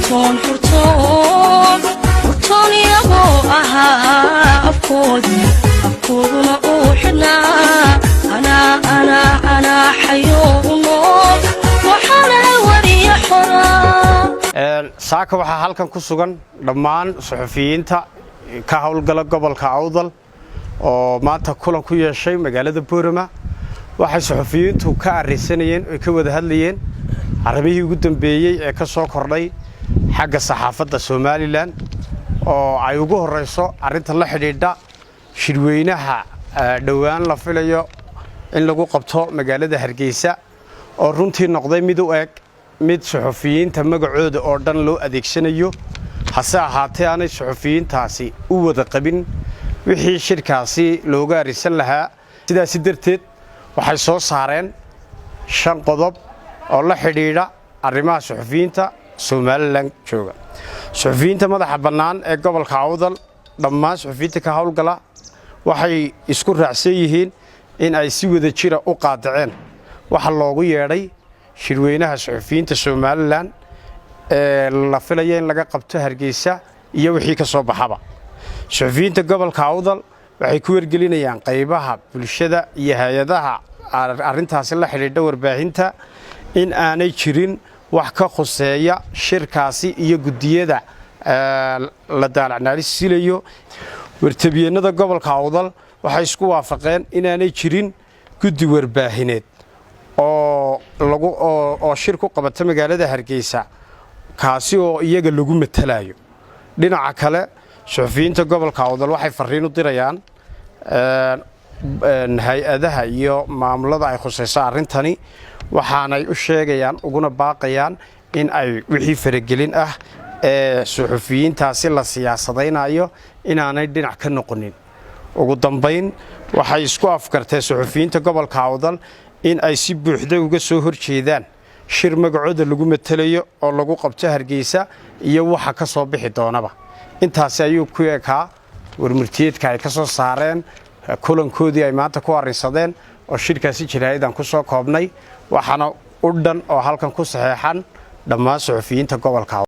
Xurtoon, xurtoon, xurtoon iyagoo ahaa, afkoodii afkooduna uu xidhnaa, anaa, anaa, anaa xayoo u nool, waxaana wariya xoraa. Saaka waxaa halkan ku sugan dhammaan suxufiyiinta ka howlgala gobolka Awdal oo maanta kulan ku yeeshay magaalada Boorama. Waxay suxufiyiintu ka arrisanayeen oy ka wada hadlayeen arrimihii ugu dambeeyey ee ka soo kordhay xagga saxaafadda Somaliland, oo ay ugu horrayso arrinta la xidhiidha shirweynaha dhowaan la filayo in lagu qabto magaalada Hargeysa, oo runtii noqday mid u eg mid suxufiyiinta magacooda oo dhan loo adeegsanayo, hase ahaatee aanay suxufiyiintaasi u wada qabin wixii shirkaasi looga arrisan lahaa. Sidaasi darteed waxay soo saareen shan qodob oo la xidhiidha arrimaha suxufiyiinta Somaliland jooga. Suxufiyiinta madaxa bannaan ee gobolka Awdal, dhammaan suxufiyiinta ka howlgala, waxay isku raacsan yihiin in ay si wada jira u qaadaceen waxa loogu yeedhay shirweynaha suxufiyiinta Somaliland ee la filaya in laga qabto Hargeysa iyo wixii ka soo baxaba. Suxufiyiinta gobolka Awdal waxay ku wargelinayaan qaybaha bulshada iyo hay-adaha arrintaasi la xidhiidha warbaahinta in aanay jirin wax ka khuseeya shirkaasi iyo guddiyada la daalacnaalisilayo. Wartabiyeennada gobolka Awdal waxay isku waafaqeen inaanay jirin guddi warbaahineed oo lagu oo shir ku qabata magaalada Hargeysa, kaasi oo iyaga lagu matalayo. Dhinaca kale, suxufiyiinta gobolka Awdal waxay farriin u dirayaan hay-adaha iyo maamulada ay khusayso arrintani, waxaanay u sheegayaan uguna baaqayaan in ay wixii faragelin ah ee suxufiyiintaasi la siyaasadaynayo inaanay dhinac ka noqonin. Ugu dambayn, waxay isku afgarteen suxufiyiinta gobolka Awdal in ay si buuxda uga soo horjeedaan shir magacooda lagu matelayo oo lagu qabto Hargeysa iyo waxa ka soo bixi doonaba. Intaasi ayuu ku ekaa warmurtiyeedka ay ka soo saareen kulankoodii ay maanta ku arrinsadeen oo shirkaasi jaraa'idan ku soo koobnay. Waxaana u dhan oo halkan ku saxeexan dhammaan suxufiyiinta gobolka.